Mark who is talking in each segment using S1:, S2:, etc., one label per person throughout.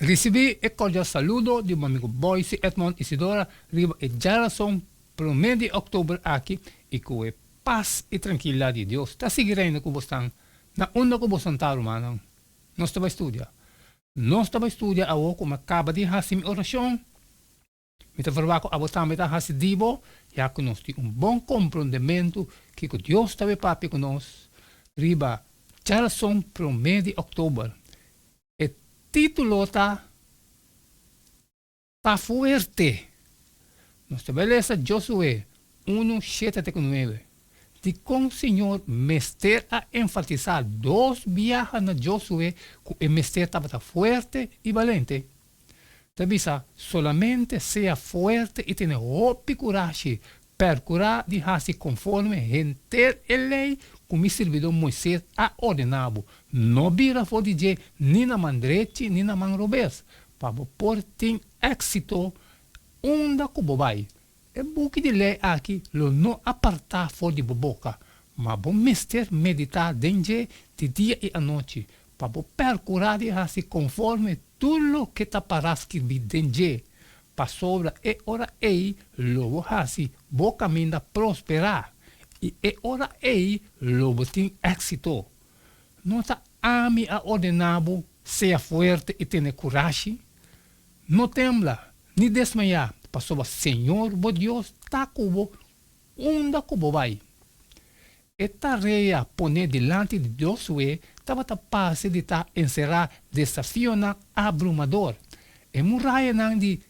S1: Risibí e kordial saludo di bo amigo Boyce Edmond Isidora riba e djarason promé di òktober aki i ku e pas i trankilidat di Dios ta sigui reina ku bosnan na unda ku bosan ta rumannan. Nos ta bai studia. Nos ta bai studia awor ku mi a kaba di hasi mi orashon. Mi ta verwagt ku abo tambe ta hasi di bo, ya ku nos tin un bon komprondementu kiko Dios ta be papia ku nos riba djarason promé di òktober. E título ta Ta Fuerte! Nos ta bai lesa Josué unu, shete te ku nuebe. Dikon Señor mester a enfatisá dos biaha na Josué ku e mester tabata fuerte i balente? Ta bisa, Solamente sea fuerte i tene hopi kurashi, pèrkurá di hasi konforme henter e lei ku mi sirbidó Moises a ordená bo. No bira for di dje ni na man drechi ni na man robes, pa bo por tin éksito unda ku bo bai. E buki di lei aki lo no apartá for di bo boka, ma bo mester meditá den dje di dia i anochi, pa bo pèrkurá di hasi konforme tur loke ta pará skirbí den dje, pasobra e ora ei lo bo hasi bo kaminda prosperá, i e ora ei lo bo tin éksito. No ta ami a ordená bo sea fuerte i tene kurashi? No tembla, ni desmayá, pasobra Señor bo Dios ta ku bo unda ku bo bai. E tarea poné dilanti di Josué tabata parse di ta enserá desafionan abrumador. E murayanan di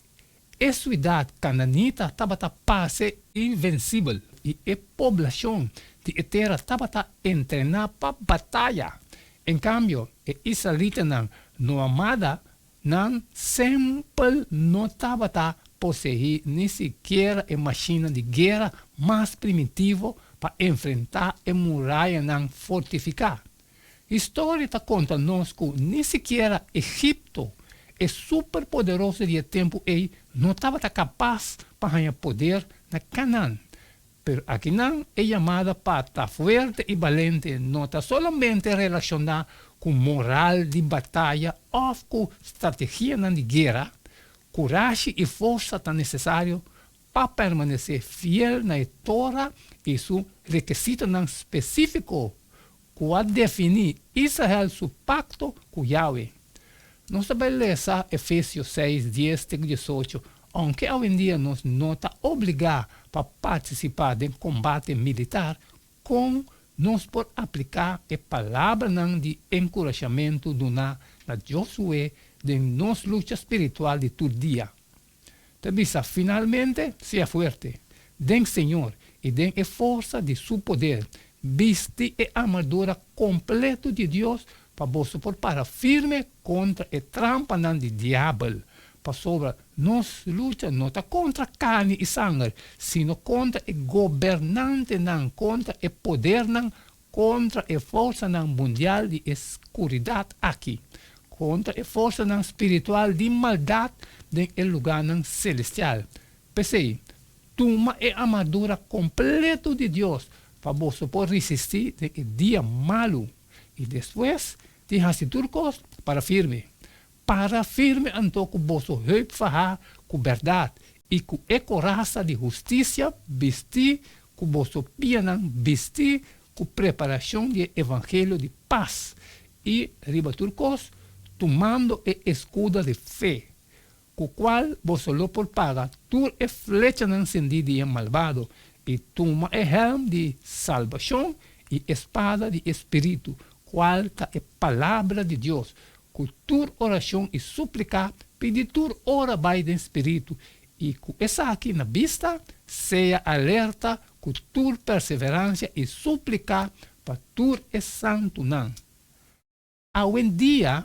S1: e suidat kananita tabata parse invensibel, i e poblashon di e tera tabata entrená pa bataya. En kambio, e israelitanan noamada Nan semper no tabata poseí ni sikiera e mashinnan di guera mas primitivo pa enfrentá e murayanan fortifiká. Historia ta konta nos ku ni sikiera Egipto, e superpoderoso di e tempu ei, no tabata kapas pa haña poder na Kanaan. Pero akinan e yamada pa ta fuerte i balente no ta solamente relashoná ku moral di bataya òf ku strategianan di guera. Kurashi i forsa ta nesesario pa permanesé fiel na e Tora i su rekisitonan spesífiko ku a definí Israel su pakto ku Yahweh. Nos ta bai lesa Efesio seis, dies te ku diesocho, Ounke awendia nos no ta obligá pa partisipá den kombate militar, kon nos por apliká e palabranan di enkurashamentu duná na Josué den nos lucha spiritual di tur dia? Ta bisa, Finalmente, sea fuerte den Señor i den e forsa di su poder. Bisti e armadura kompletu di Dios pa boso por para firme kontra e trampanan di Diabel. Pasobra nos lucha no ta kontra karni i sanger, sino kontra e gobernantenan, kontra e podernan, kontra e forsanan mundial di e skuridat aki, kontra e forsanan spiritual di maldat den e lugánan selestial. P'esei, tuma e armadura kompletu di Dios pa boso por risistí den e dia malu, i despues di hasi tur kos, para firme. Para firme anto ku boso heup fahá ku bèrdat i ku e korasa di hustisia bistí, ku boso pianan bistí ku preparashon di e evangelio di pas, i riba tur kos tumando e eskudo di fe, ku kual boso lo por paga tur e flechanan sendí di e malbado, i tuma e hèlm di salbashon i e spada di e spiritu, kual ta e palabra di Dios, Ku tur orashon i súplika pidi tur ora bai den spiritu, i ku esaki na bista, sea alerta ku tur perseveransia i súplika pa tur e santunan. Awendia,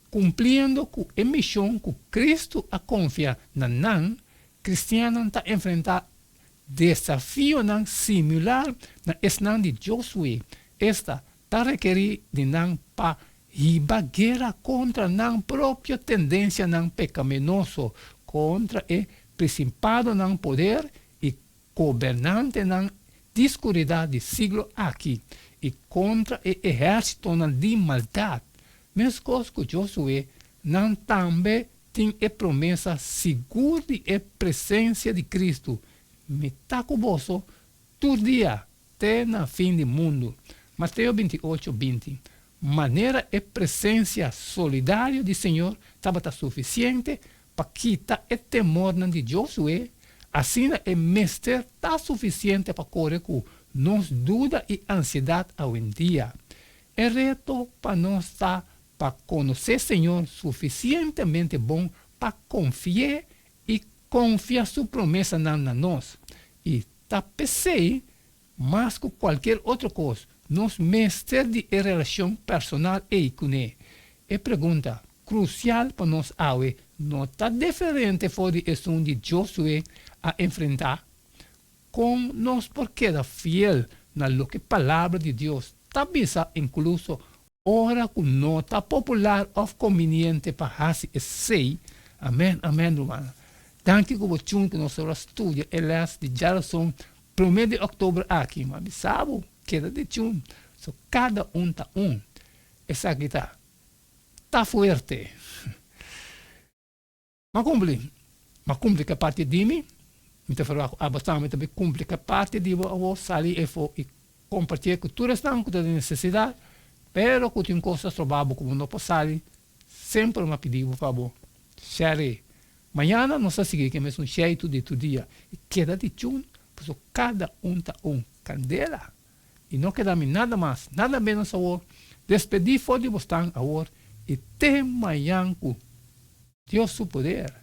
S1: kumpliendo ku e mishon ku Kristu a konfia na nan, kristiannan ta enfrentá desafionan similar na esnan di Josué, esta, ta rekerí di nan pa hiba guera kontra nan propio tendensianan pekaminoso, kontra e prinsipadonan poder i gobernantenan di skuridat di siglo aki i kontra e ehérsitonan di maldat. Meskos ku Josué. Nan tambe tin e promesa sigur di e presensia di Kristu, Mi ta ku boso tur dia te na fin di mundu. Mateo 28, 20. Manera e presensia solidario di Señor tabata sufisiente pa kita e temornan di Josué, asina e mester ta sufisiente pa kore ku nos duda i ansiedat awendia. E reto pa nos ta pa konosé Señor sufisientemente bon pa konfi'é i konfia su promesanan na nos. I ta p'esei, mas ku kualkier otro kos, nos mester di e relashon personal ei kuné. E pregunta krusial pa nos awe no ta diferente for di esun di Josué a enfrentá, Kon nos por keda fiel na loke Palabra di Dios ta bisa inkluso ora ku no ta popular òf kombiniente pa hasi esei? Amèn, amèn, rumannan. Danki ku bo chun ku nos ora studia e lès di djarason promé di òktober aki. Mi a bisa bo, keda di chun. So kada un ta un. Esaki ta ta fuerte. M'a kumpli. M'a kumpli ku e parti di mi. Mi ta ferwagt ku abo tambe ta bin kumpli ku e parti di bo awor. Sali efo i kompartié ku tur esnan ku ta den nesesidat, pero ku tin kos ta stroba bo ku bo no por sali, semper m'a pidi bo pa bo share. Mañana nos ta sigui ku e mesun sheitu di tur dia i keda di chun, pasobra kada un ta un kandela. I no keda mi nada mas, nada menos awor. Despedí for di bosnan awor i te mañan ku Dios su poder.